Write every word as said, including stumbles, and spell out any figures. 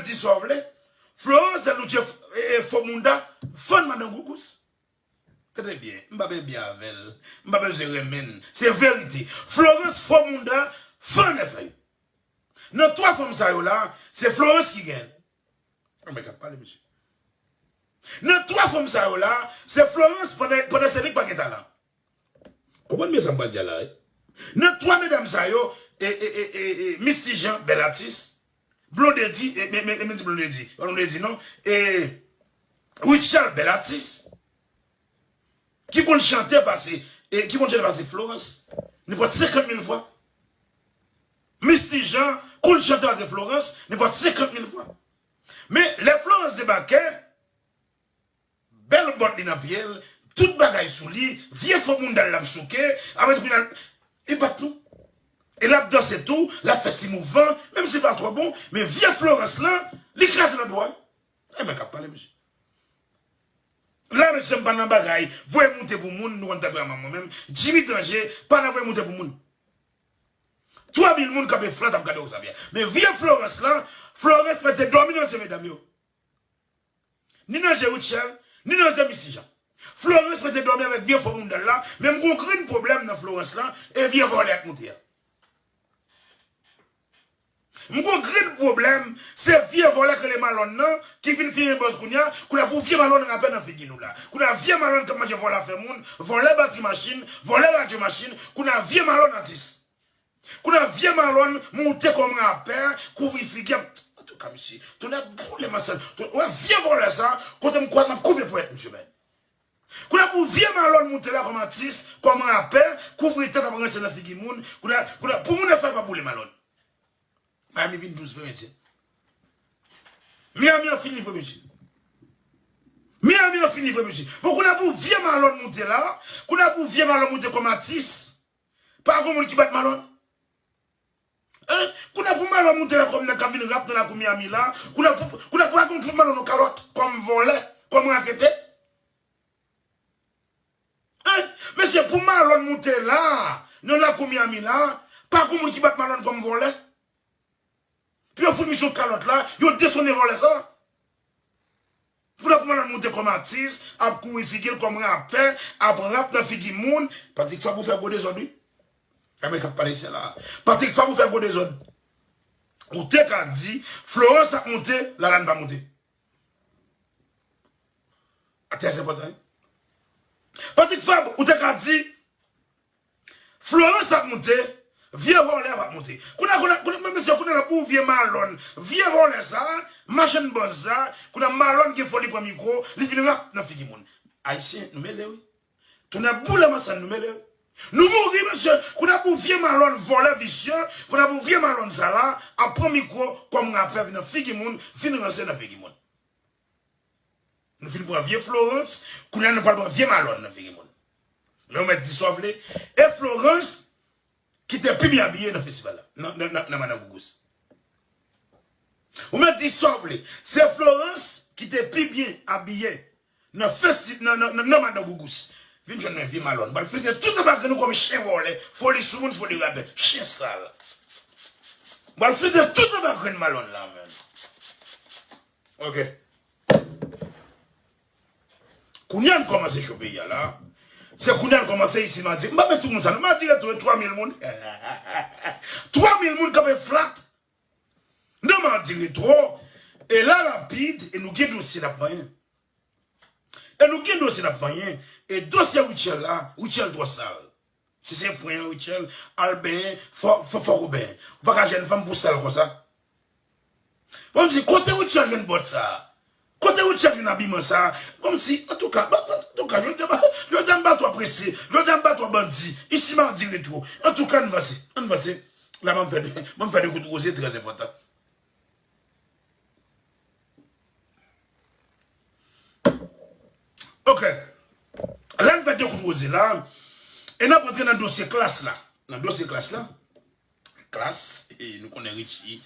di sa w vle. Florence Louche, e, e, fo mounda, fann madan Gougous. Tande byen, m pa bezwen byen avè l. M pa bezwen renmen l. Se verite. Florence fo mounda, fann nèf fèy. Nan twa fanm sa yo la, se Florence ki genyen. Anmè k ap pale, mesye. Nan twa fanm sa yo la, se Florence pandan, pandan se li k pa gen talan. Konprann byen sa m pral di a la, wi. Nan twa medam sa yo, e, e, e, e, e, Misty Jean, bèl atis. Blondedy, e, men, men, men di Blondedy, pa Blondedy non. E, Rutshelle, bèl atis. Ki konn chante pase, e, ki konn chante pase Florence. Nenpòt senkant mil fwa. Misty Jean konn chante pase Florence, nenpòt senkant mil fwa. Men, lè Florence debake, bèl bòt li nan pye l, tout bagay sou li, vye fo mounda l l ap souke, apre tou kounye a, li bat nou. E l ap danse tou, l ap fè ti mouvman, menm si l pa twò bon, men vye Florence lan, li kraze lòt bò a. E men k ap pale, mesye. La, mesye, m pa nan bagay voye moute pou moun, nou konn tankou a manman mwen menm. Jimmy Danje pa nan voye moute pou moun. Twa mil moun kanpe flat ap gade Rosavier. Men vye Florence lan, Florence mete dòmi nan je medam yo. Ni nan je Rutshelle, ni nan je Misty Jean. Florence mete dòmi avèk vye fo mounda l la, men m gon grenn pwoblèm nan Florence lan, e vye vòlè ak moute a. M gon grenn pwoblèm, se vye vòlè k rele Malòn nan, ki vin fimen bòz kounye a, kounye a pou vye Malòn rapè nan figi nou la. Kounye a vye Malòn k ap manje vòlè afè moun, vòlè batri machin, vòlè radyo machin, kounye a vye Malòn atis. Kounye a vye Malòn moute kòm rapè, kouvri figi a. Antouka, mesye, tonnè boule m ansanm. Ou wè vye vòlè sa, kote m kwè m ap koupe ponyèt misye, men. Kounye a pou vye Malòn moute la kòm atis, kòm rapè, kouvri tèt ap ranse nan figi moun. Kounye a, kounye a, pou moun nan fè pa boule Malòn. Miami vin dous vre, mesye. Miami an fini vre, mesye. Miami an fini vre, mesye. Bon, kounye a pou vye Malòn moute la, kounye a pou vye Malòn moute kòm atis. Pa gon moun ki bat Malòn. Hein? Kounye a pou Malòn moute la kòm nèg k ap vin rap nan lakou Miami la. Kounye a pou, kounye a pou pa gon ki fout Malòn yon kalòt kòm vòlè, kòm raketè. Hein? Mesye, pou Malòn moute la, nan lakou Miami la, pa gon moun ki bat Malòn kòm vòlè. Pou yo fout misye yon kalòt la, yo desonnen vòlè sa. Pou nan pou Malòn moute kòm atis, ap kouvri figi l kòm rapè, ap rap nan figi moun. Patrick Fabre ou fè gwo dezòd, wi. Amè k ap pale isit la. Patrick Fabre ou fè gwo dezòd. Ou te ka di, Florence ap moute, Lalane pa moute. A, trè enpòtan, wi. Patrick Fabre, ou te ka di, Florence ap moute, vye vòlè ap moute. Kounye a, kounye a, kounye a, mesye, kounye a la pou vye Malòn, vye vòlè sa, machann bòz sa, kounye a Malòn gen foli pran mikwo, li vin rap nan figi moun. Ayisyen, nou mele, wi. Tonnè boule m ansanm, nou mele, wi. Nou mouri, mesye, kounye a pou vye Malòn vòlè visye, kounye a pou vye Malòn sa la, ap pran mikwo kòm rapè vin nan figi moun, vin ranse nan figi moun. Nou fin pran vye Florence, kounye a nou pral pran vye Malòn nan figi moun. Men ou mèt di sa w vle, e Florence ki te pi byen abiye nan festival la, nan, nan, nan, nan Madan Gougous. Ou mèt di sa w vle, se Florence ki te pi byen abiye nan festi-, nan, nan, nan, nan Madan Gougous. Vin jwenn mwen vye Malòn. M pral flite tout anba grenn ou kòm chen vòlè, foli sou moun, foli rapè, chen sal. M pral flite tout anba grenn Malòn la, menm. Ok. Kounye a n kòmanse cho peyi a la. Se kounye a n kòmanse isi Madi. M pa met tout moun sa non. Madi Retwo e twa mil moun. Twa mil moun kanpe flat. Nan Madi Retwo. E la rapid, e nou gen dosye n ap manyen. E nou gen dosye n ap manyen. E dosye Rutshelle la, Rutshelle twò sal. Si se pwen an, Rutshelle, al benyen, fò, fò, fòk ou benyen. Ou pa ka jwenn fanm pou sal konsa. Kòmsi, kote Rutshelle jwenn bòt sa a? Kote Rutshelle jwenn abiman sa a? Kòmsi, antouka, ba, ba, antouka, jodi a, ba, jodi a m pa twò prese, jodi a m pa twò bandi, isi Madi Retwo. Antouka, ann vanse, ann vanse. La, m ap fè de, m ap fè de kout woze, trè enpòtan. Ok. Lè n fè de kout woze la, e n ap antre nan dosye Klass la. Nan dosye Klass la, Klass, e nou konnen Richie,